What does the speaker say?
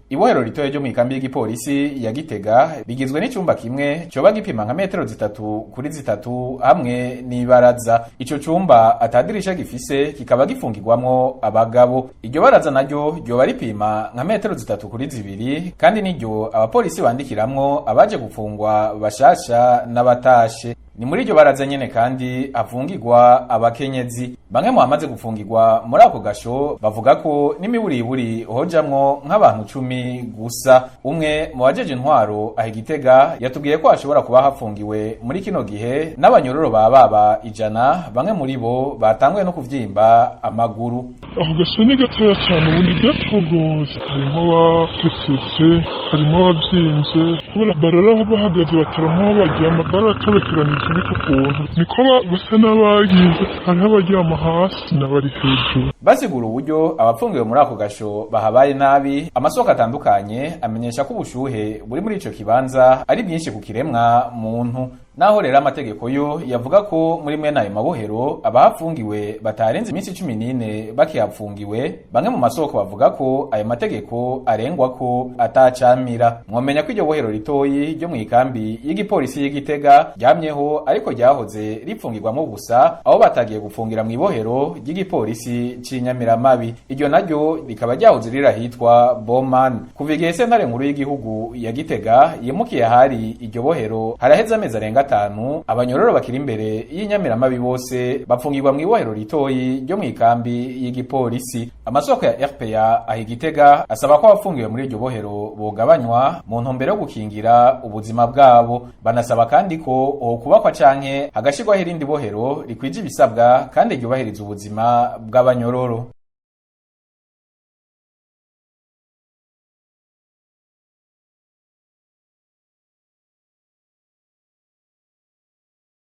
Ibohero ritoya ryo mw'ikambi y'igipolisi ya Gitega rigizwe n'icumba kimwe coba gipima nka metero 3 kuri 3 hamwe n'ibaraza. Ico cumba atadirisha gifise, kikaba gifungirwamwo abagabo. Iryo baraza naryo ryoba ripima nka metero 3 kuri 2, kandi niryo abapolisi bandikiramwo abaje gufungwa bashasha n'abatashe. Ni muri iryo baraza nyene kandi hafungirwa abakenyezi. Bamwe mu bamaze gufungirwa muri ako gasho bavuga ko n'imiburiburi hojamwo nk'abantu 10 gusa. Umwe mu bajeje intwaro aho Igitega yatubwiye ko hashobora kuba hafungiwe muri kino gihe n'abanyororo ba baba 100, bamwe muri bo batanguye no kuvyimba amaguru. Ako gasho ni gatoya cane, ubundi gato gose. Harimwo abapfutse, harimwo abavyimvye, kubera barara bahagaze, bataronka aho baryama, baratobekeranije ibiti ukuntu niko basa n'abagize. Hariho abaryama hasi n'abari hejuru. Basigura uburyo abapfungiwe muri ako gasho bahabaye nabi, amasoko atandukanye amenyesha ko ubushuhe buri muri ico kibanza ari bwinshi ku kiremwa muntu. Naho rero amategeko yo yavuga ko muri mwene ayo mabohero abahafungiwe batarenze iminsi 14 bakihapfungiwe, bamwe mu masoko bavuga ko ayo mategeko arengwa ko atacamira. Mwomenya ko iryo bohero ritoyi ryo mw'ikambi y'igipolisi y'Igitega ryamyeho, ariko ryahoze ripfungirwamwo gusa aho batagiye gupfungira mw'ibohero ry'igipolisi c'Inyamiramabi. Iryo naryo rikaba ryahoze rirahitwa Boman. Kuva igihe sentare nkuru y'igihugu ya Gitega yimukiye ahari iryo bohero, haraheze amezi arenga 5, abanyororo bakiri imbere y'Inyamiramabi bose bapfungirwa mw'ibohero ritoyi ryo mw'ikambi y'igipolisi. Amasoko ya RPA aho Igitega asaba ko abafungiwe muri iryo bohero bogabanywa mu ntumbero yo gukingira ubuzima bwabo. Banasaba kandi ko hokubakwa canke hagashirwaho irindi bohero rikwije ibisabwa kandi ryubahiriza ubuzima bw'abanyororo.